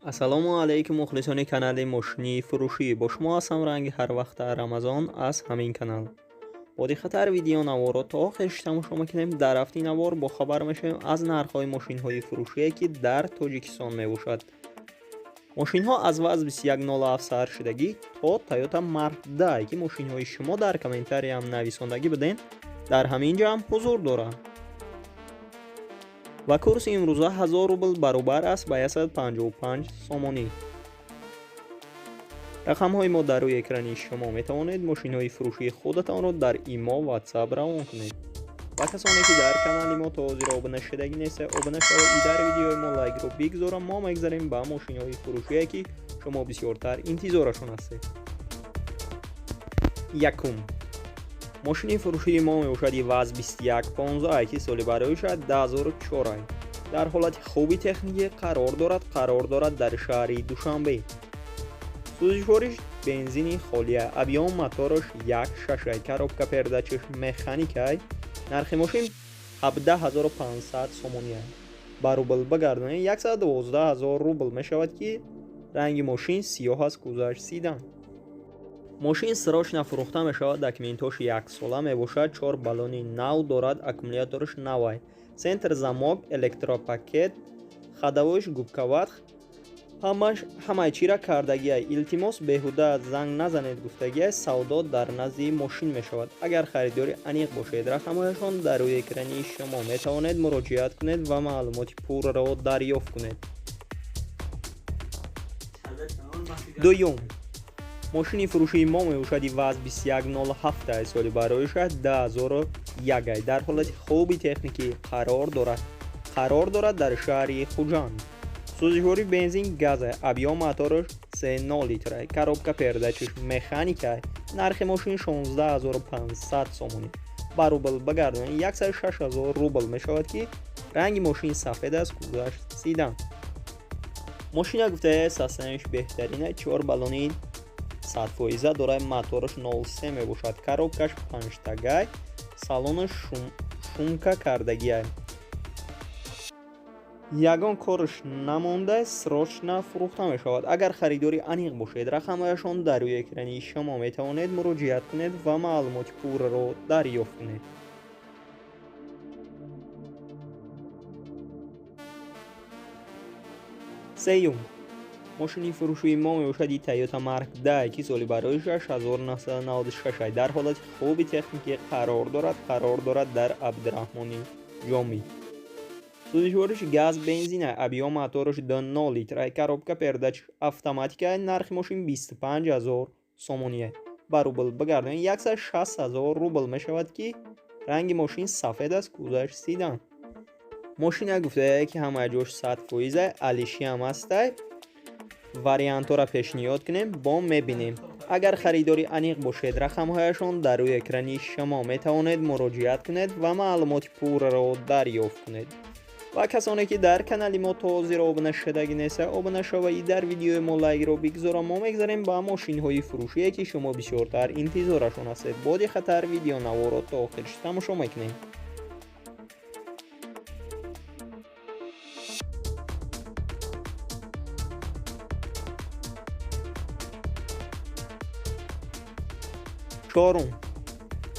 Ассалому алайкум, мухлисони канали мошини фурӯшӣ. Бо шумо ҳастам ранги ҳарвақта Рамазон аз ҳамин канал. Бо диққаттар видеонаворро то охирш тамошо мекунем. Дар рафти навор бохабар мешавем аз нархҳои мошинҳои фурӯшие, ки дар Тоҷикистон мебошад. Мошинҳо аз ВАЗ 2107 сар шудагӣ то Toyota Mark 10, ки мошинҳои шумо дар комментариям нависондагӣ будем, дар ҳамин ҷо ҳам ҳузур доранд. Ва курси имрӯза 1000 рубл баробар аст ба 155 сомонӣ. Рақамҳои мо дар рӯи экрани шумо, метавонед мошинҳои фурӯшии худатонро дар ИМО, WhatsApp равон кунед. Ва касоне, ки дар канали мо то ҳозир обуна шудагӣ нестед, обуна шавед и дар видеои мо лайкро бигзорам. Мо мегзарем ба мошинҳои фурӯшие, ки шумо бисёртар интизорашон ҳастед. Якум мошини фурӯшии мо мебошад ВАЗ 2115, ки соли бароишад 2004, дар ҳолати хуби техникӣ қарор дорад. Қарор дорад дар шаҳри Душанбе. Сӯзишвориш бензини холия, объём мотораш 1,6, коробка передачаш механикай. Нархи мошин 17 500 сомония, ба рубл багардонед 112 000 рубл мешавад, ки ранги мошин сиёҳ аст, кузоваш седан. Мошин срочно фурӯхта мешавад, документош яксола мебошад, чор баллони нав дорад, аккумулятораш навай, центр замок, электропакет, ходовойш губковат, ҳамаи чира кардагиай. Илтимос, беҳуда занг назанед гуфтагиай, савдо дар назди мошин мешавад. Агар харидори аниқ бошед, рақамҳояшон дар рӯи экрани шумо, метавонед муроҷиат кунед ва маълумоти пурраро дарёфт кунед. Дуюм мошини фурӯшии мо мебошад ВАЗ 2107, соли бароиша 2001, дар ҳолати хуби техникӣ қарор дорад. Қарор дорад дар шаҳри Хуҷанд. Сӯзишвори бензин газ, объём мотораш 3,0 литра, коробка передачаш механика. Нархи мошин 16 500 сомонӣ, ба рубл багардонед 106 000 рубл мешавад, ки ранги мошин сафед аст, кузоваш седан. Мошина гуфтая состоянияш беҳтарина, чор баллони 100%-а дорад, мотораш 0,3 мебошад, коробкаш панҷтагай, салонаш шумка кардагиай, ягон корш намонда, срочно фурӯхта мешавад. Агар харидори аниқ бошед, рақамҳояшон дар рӯи экрани шумо, метавонед муроҷиат кунед ва маълумоти пурраро дарёфт кунед. Сеюм мошини фурӯшии мо мебошад Toyota Mark 10, ки соли бароишаш 1996, дар ҳолати хуби техникӣ қарор дорад. Қарор дорад дар Абдураҳмони Ҷомӣ. Сӯзишвориш газ бензина, объём мотораш 2,0 литра, коробка передач автоматика. Нархи мошин 25 000 сомония, ба рубл багардонед 160 000 рубл мешавад, ки ранги мошин сафед аст, кузоваш седан. Мошина гуфтая, ки ҳамаи ҷош 100%-а, алишиам ҳастай. Вариантҳоро пешниҳод кунем, бо мебинем. Агар харидори аниқ бошед, рақамҳояшон дар рӯи экрани шумо, метавонед муроҷиат кунед ва маълумоти пурраро дарёфт кунед. Ва касоне, ки дар канали мо то ҳозир обуна шудагӣ нестед, обуна шава и дар видеои мо лайкро бигзора. Мо мегзарем ба мошинҳои фурӯшие, ки шумо бисёртар интизорашон ҳастед. Бо диққаттар видеонаворро то охирш тамошо мекунем. Чорум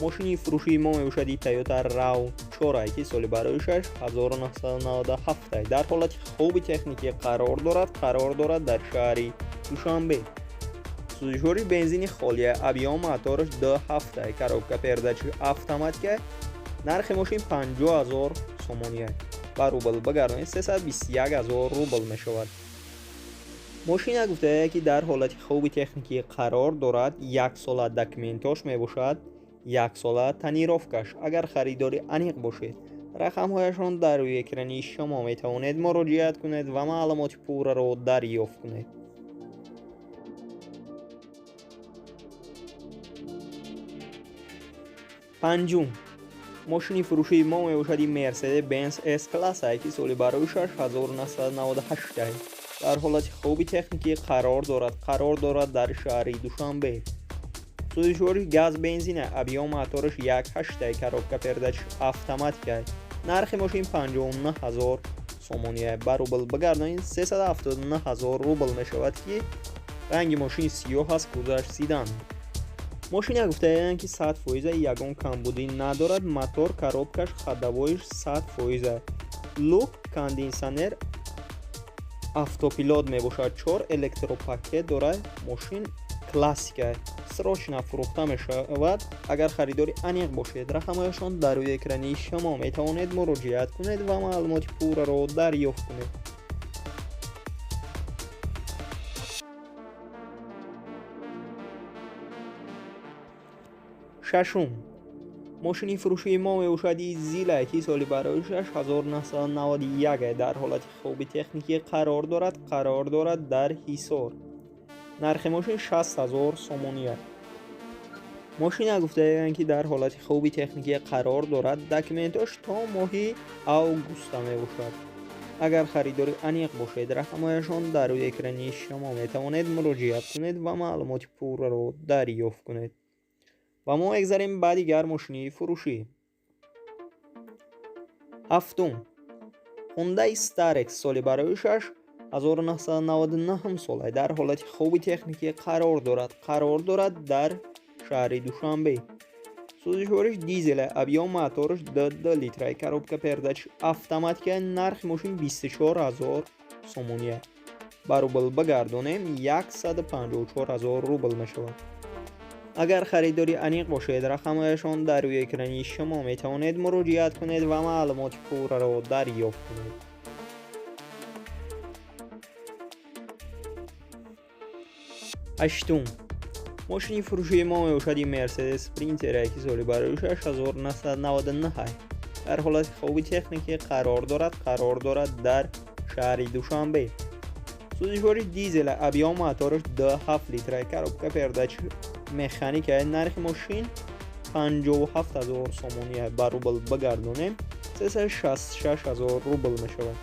мошини фурӯшии мо мебошад Toyota RAV 4, ки соли бароишаш 1997, дар ҳолати хуби техникӣ қарор дорад. Қарор дорад дар шаҳри Душанбе. Сӯзишвори бензини холия, объём мотораш 2,7, коробка передачи автоматика. Нархи мошин 50 000 сомония, ба рубл багардонед 321 000 рубл мешавад. Мошина гуфтая, ки дар ҳолати хуби техникӣ қарор дорад, яксола документош мебошад, яксола тонировкаш. Агар харидори аниқ бошед, рақамҳояшон дар рӯи экрани шумо, метавонед муроҷиат кунед ва маълумоти пурраро дарёфт кунед. Панҷум мошини фурӯшии мо мебошад Мерседес Бенз С класса, ки соли бароишаш 1998, дар ҳолати хуби техникӣ қарор дорад. Қарор дорад дар шаҳри Душанбе. Сӯзишвори газ бензина, объём мотораш 1,8, коробка передач автоматика. Нархи мошин 59 000 сомонӣ. Ба рубл бигардонед 379 ҳазор рубл мешавад, ки ранги мошин сиёҳ аст, кузаш седан. Мошина гуфтаянд, ки 100% ягон камбудӣ надорад. Мотор, коробкаш, ходовойш 100%. Люк, кондитсионер, автопилот мебошад. 4 электропакет дорад. Мошин классика, срочно фурӯхта мешавад. Агар харидори аниқ бошед, рақамҳояшон дар рӯи экрани шумо, метавонед муроҷиат кунед ва маълумоти пурраро дарёфт кунед. Шашум мошини фурӯшии мо мебошад Зила, ки соли барои 1991 дар ҳолати хуби техникӣ қарор дорад. Қарор дорад дар Ҳисор. Нархи мошин 60 ҳазор сомонӣ аст. Мошина гуфтаянд, ки дар ҳолати хуби техникӣ қарор дорад. Документош то моҳи августа мебошад. Агар харидори аниқ бошед, рақамҳояшон дар рӯи экрани шумо, метавонед муроҷиат кунед ва маълумоти пурраро дарёфт кунед. Ва мо мегзарем ба дигар мошини фурӯшӣ. Ҳафтум Hyundai Starex, соли барои 1999 сола, дар ҳолати хуби техникӣ қарор дорад. Қарор дорад дар шаҳри Душанбе. Сӯзишвориш дизел, объём мотораш 2 литра, коробка передач автоматика. Нархи мошин 24 ҳазор сомонӣ. Ба рубл бигардонем 154 ҳазор рубл мешавад. Агар харидори аниқ бошед, рақамҳояшон дар рӯи экрани шумо, метавонед муроҷиат кунед ва маълумоти пурраро дарёфт кунед. Ҳаштум мошини фурӯшии мо мебошад Mercedes Sprinter, ки соли барои 1999 дар ҳолати хуби техникӣ қарор дорад. Қарор дорад дар шаҳри Душанбе. Сӯзишвори дизел, объём мотораш 2,7 литра, коробка передач механика. Нархи мошин 57 ҳазор сомонӣ. Ба рубл бигардонем 366 ҳазор рубл мешавад.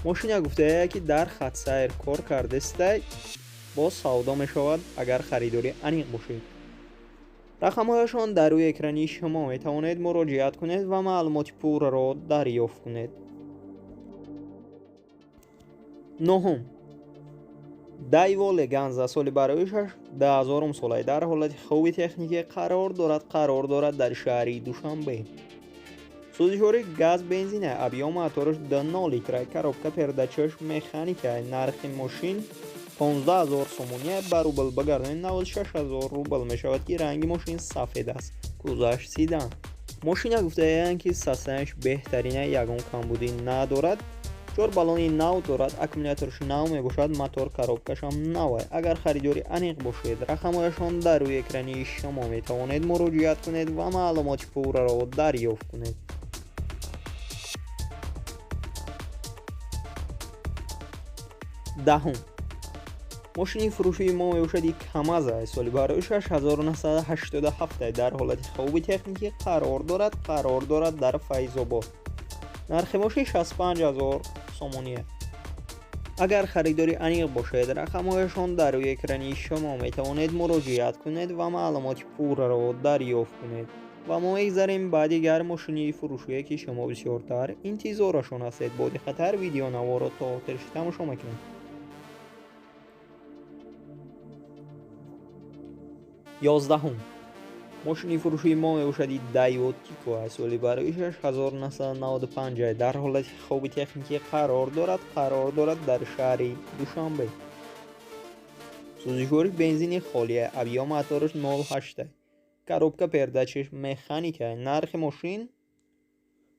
Мошина гуфтая, ки дар хатсайр кор кардестай, боз савдо мешавад. Агар харидори аниқ бошед, рақамҳояшон дар рӯи экрани шумо, метавонед муроҷиат кунед ва маълумоти пурраро дарёфт кунед. Нуҳум Daewoo Leganza, соли барои 2000 сола, дар ҳолати хуби техникӣ қарор дорад. Қарор дорад дар шаҳри Душанбе. Сӯзишвори газ бензина, объём мотораш 2,0 литра, коробка передачаш механика. Нархи мошин 15 ҳазор сомонӣ. Ба рубл бигардонем 96 ҳазор рубл мешавад, ки ранги мошин сафед аст, кузаш седан. Мошина гуфтаянд, ки состоянияш беҳтарина, ягон камбудӣ надорад. 4 баллони нав дорад, аккумулятораш нав мебошад, мотор, коробкашам нав. Агар харидори аниқ бошед, рақамҳояшон дар рӯи экрани шумо, метавонед муроҷиат кунед ва маълумоти пурраро дарёфт кунед. Даҳум мошини фурӯшии мо мебошад Камаза, соли барои 1987 дар ҳолати хуби техникӣ қарор дорад. Қарор дорад дар Файзобод. Нархи мошин 65 ҳазор сомонӣ. Агар харидори аниқ бошед, рақамҳояшон дар рӯи экрани шумо, метавонед муроҷиат кунед ва маълумоти пурраро дарёфт кунед. Ва мо мегзарем ба дигар мошини фурӯшие, ки шумо бисёртар интизорашон ҳастед. Бо диққаттар видеонаворо то охираш тамошо мекунед. 11-ум мошини фурӯшии мо мебошад Daewoo Tico, соли барои 1995 дар ҳолати хуби техникӣ қарор дорад. Қарор дорад дар шаҳри Душанбе. Сӯзишвори бензини холия, объём мотораш 0,8, коробка передачаш механика. Нархи мошин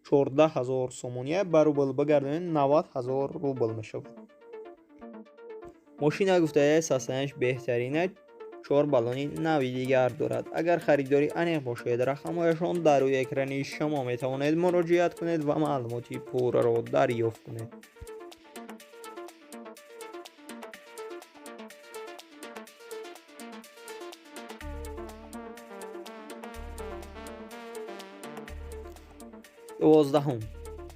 14 ҳазор сомонӣ. Ба рубл бигардонем 90 ҳазор рубл мешавад. Мошина гуфтая, состоянияш беҳтарина, 4 баллони нави дигар дорад. Агар харидори аниқ бошед, рақамҳояшон дар рӯи экрани шумо, метавонед муроҷиат кунед ва маълумоти пурраро дарёфт кунед. 12-ум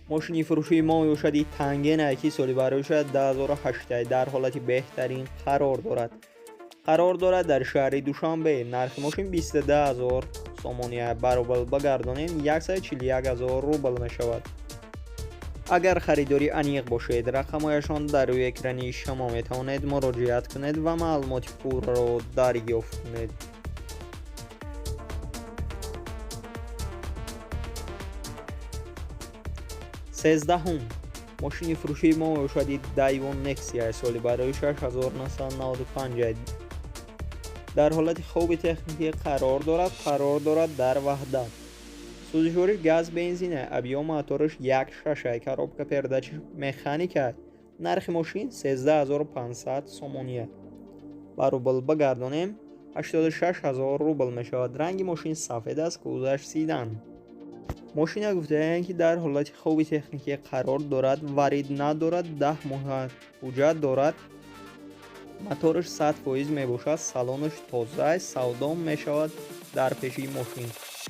мошини фурӯшии мо мебошад Тангена, ки соли барои 2008 дар ҳолати беҳтарин қарор дорад. Қарор дорад дар шаҳри Душанбе. Нархи мошин 22 ҳазор сомонӣ. Ба рубл бигардонем 141 ҳазор рубл мешавад. Агар харидори аниқ бошед, рақамҳояшон дар рӯи экрани шумо, метавонед муроҷиат кунед ва маълумоти пурраро дарёфт кунед. Сездаҳум мошини фурӯшии мо мебошад Daewoo Nexia соли барои 6995. Дар ҳолати хуби техникӣ қарор дорад дар Ваҳдат. Сӯзишвориш газ бензин, объём мотораш 1.6, коробка передач механика. Нархи мошин 13500 сомонӣ. Ба рубл бигардонем 86000 рубл мешавад. Ранги мошин сафед аст, кузоваш седан. Мошина гуфтаанд, ки дар ҳолати хуби техникӣ қарор дорад, варид надорад, 10 моҳ ҳуҷҷат дорад. Мотораш 100% мебошад, салонаш тоза аст, савдо мешавад дар пеши мошин.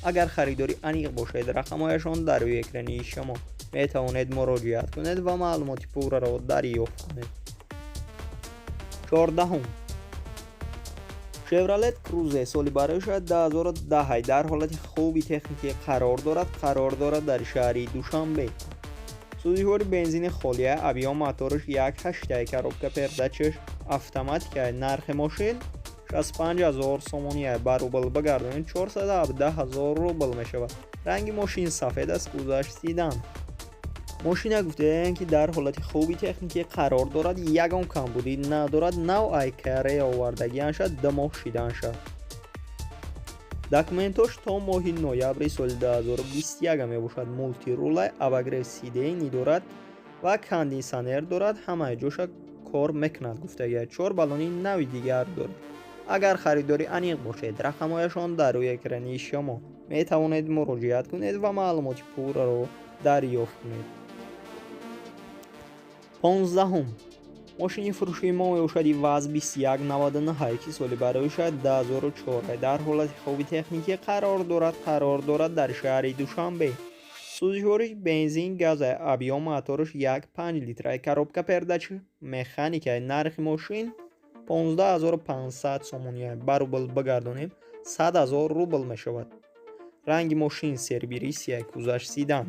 Агар харидори аниқ бошед, рақамҳояшон дар рӯи экрани шумо, метавонед муроҷиат кунед ва маълумоти пурраро дарёфт кунед. Чордаҳум Chevrolet Cruze соли барои 2010 дар ҳолати хуби техникӣ қарор дорад дар шаҳри Душанбе. Сӯзишвори бензини холия, объём мотораш 1.8, коробка передачаш автоматика. Нархи мошин 65000 сомонӣ. Ба рубл бигардонем 417000 рубл мешавад. Ранги мошин сафед аст, кузоваш седан. Мошина гуфтаанд, ки дар ҳолати хуби техникӣ қарор дорад, ягон камбудӣ надорад, нав ай Корея овардагианша, 2 моҳ шиданша. Документош то моҳи ноябри соли 2021 мебошад. Мультируля, обогрев сидений дорад ва кондитсионер дорад, ҳамаи ҷоша кор мекунад гуфтагия. 4 баллони нави дигар дорад. Агар харидори аниқ бошед, рақамҳояшон дар рӯи экрани шумо, метавонед муроҷиат кунед ва маълумоти пурраро дарёфт кунед. Понздаҳум мошини фурӯшии мо мебошад ВАЗ 2199, ки соли барои 2004 дар ҳолати хуби техникӣ қарор дорад дар шаҳри Душанбе. Сӯзишвориш бензин газ, объём мотораш 1.5 литра, коробка передач механика. Нархи мошин 15500 сомонӣ. Ба рубл бигардонем 100000 рубл мешавад. Ранги мошин серебристый, кузоваш седан.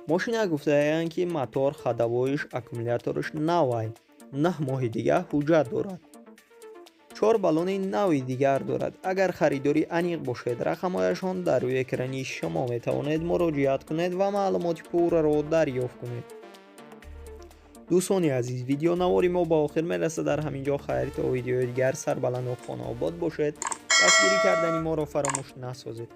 Мошина гуфтаанд, ки мотор, ходовоиш, аккумулятораш навай, 9 моҳи дигар ҳуҷҷат дорад. 4 баллони нави дигар дорад. Агар харидори аниқ бошед, рақамҳояшон дар рӯи экрани шумо, метавонед муроҷиат кунед ва маълумоти пурраро дарёфт кунед. Дӯстони азиз, видеонавори мо ба охир мерасад. Дар ҳамин ҷо хайр, то видеои дигар, сарбаланду хонаобод бошед. Дастгирӣ кардани моро фаромӯш насозед.